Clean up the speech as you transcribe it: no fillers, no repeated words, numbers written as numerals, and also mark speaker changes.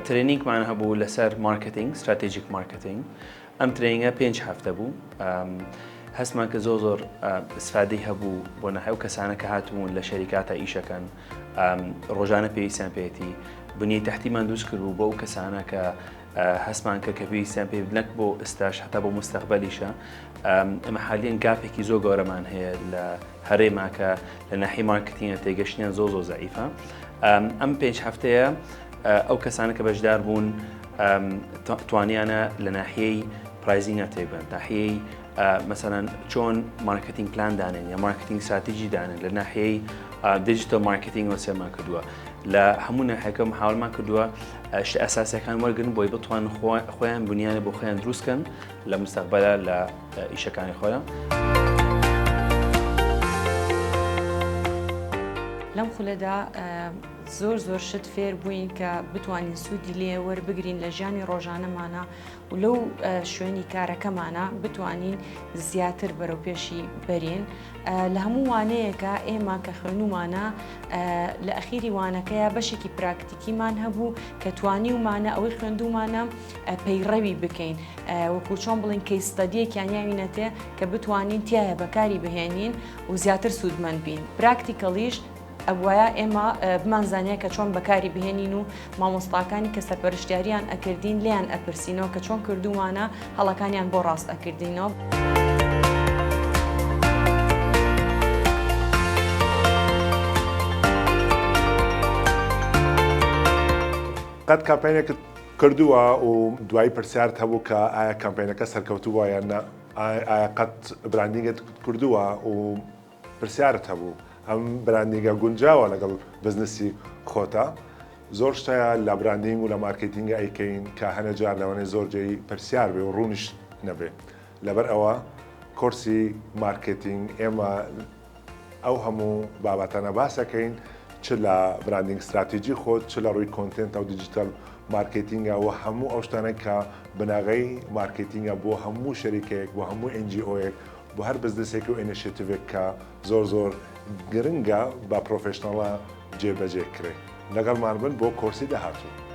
Speaker 1: training مان هەبوو لەسەر marketing، strategic marketing. ئەم training ە پێنج هەفتە بوو. هەستمان کە زۆر زۆر ئیسفادەی هەبوو بۆ ناحیە ئەو کەسانە کە هاتبوون لە شەریکاتە ئیشەکەن ڕۆژانە پێویستیان پێێتی بنیەی تەحتیمان دروست کردبوو بۆ ئەو کەسانە کە هەستمان کە کە پێویستیان پێ نەک بۆ ئستاش هەتا بۆ مستەقبەلیشە ئەمە حالیان gap ێکی زۆر گەورەمان هەیە لە هەرێما کە لە ناحی marketing ە تێگەشتیان زۆر زۆر زەعیفە ئەم پێنج هەفتەیە ئەو کەسانە کە بەشدار بوون توانیانە لە ناحیەی pricing ە تێبگەن ناحیەی مەسەلەن چۆن marketing plan دانێن یا marketing strategy دانێن لە ناحیەی digital marketing وەسێمان کردووە لە هەموو ناحەکە محاولمان کردووە شتە ئەساسەکان وەرگن بۆی بتوان خۆیان بنیانە بۆ خۆیان دروستکەن لە مستەقبەلا لە ئیشەکانی خۆیان.
Speaker 2: لەم خولەدا زۆر زۆر شت فێر بووین کە بتوانین سوودی لێ وەربگرین لە ژیانی ڕۆژانەمانە و لەو شوێنی کارەکەمانە بتوانین زیاتر بەرەو پێشی بەرین لە هەموو وانەیەکە ئێمە کە خوێنومانە لە ئەخیری وانەکەیە بەشێکی پراکتیکیمان هەبوو کە توانیومانە ئەوەی خوێندومانە پەیڕەوی بکەین وەکو چۆن بڵین case study یەکیان یاوینەتێ کە بتوانین تایە بەکاری بهێنین و زیاتر سوودمەند بین practical یش ئەبوایە ئێمە بمانزانیە کە چۆن بەکاری بهێنین و مامۆستاکانی کە سەرپەرشتیاریان ئەکردین لێیان ئەپرسینەوە کە چۆن کردوومانە هەڵەکانیان بۆ ڕاست ئەکردینەوە.
Speaker 3: قەت کامپەینێکت کردووە و دوایی پرسیارت هەبوو کە ئایا کامپەینەکە سەرکەوتوو بووە یان نا؟ ئایا قەت branding ت کردووە و پرسیارت هەبوو ئەم branding ە گونجاوە لەگەڵ بزنسی خۆتا؟ زۆر شت هەیە لە branding و لە marketing ئەیکەین کە هەنێ جار لەوانەیە زۆر جێی پرسیار بێ و ڕوونیش نەبێ لەبەر ئەوە کۆرسی marketing ئێمە ئەو هەموو بابەتانە باس ئەکەین چ لە branding strategy خۆت چ لە ڕووی content ە و digital marketing ە و هەموو ئەو شتانە کە بناغەی marketing ە بۆ هەموو شەریکەیەک بۆ هەموو NGO یەک بۆ هەر بزنسێک و initiative ێک کە زۆر زۆر گرنگە بە professional ە جێبەجێ کرێ. لەگەڵمان بن بۆ کۆرسی داهاتوو.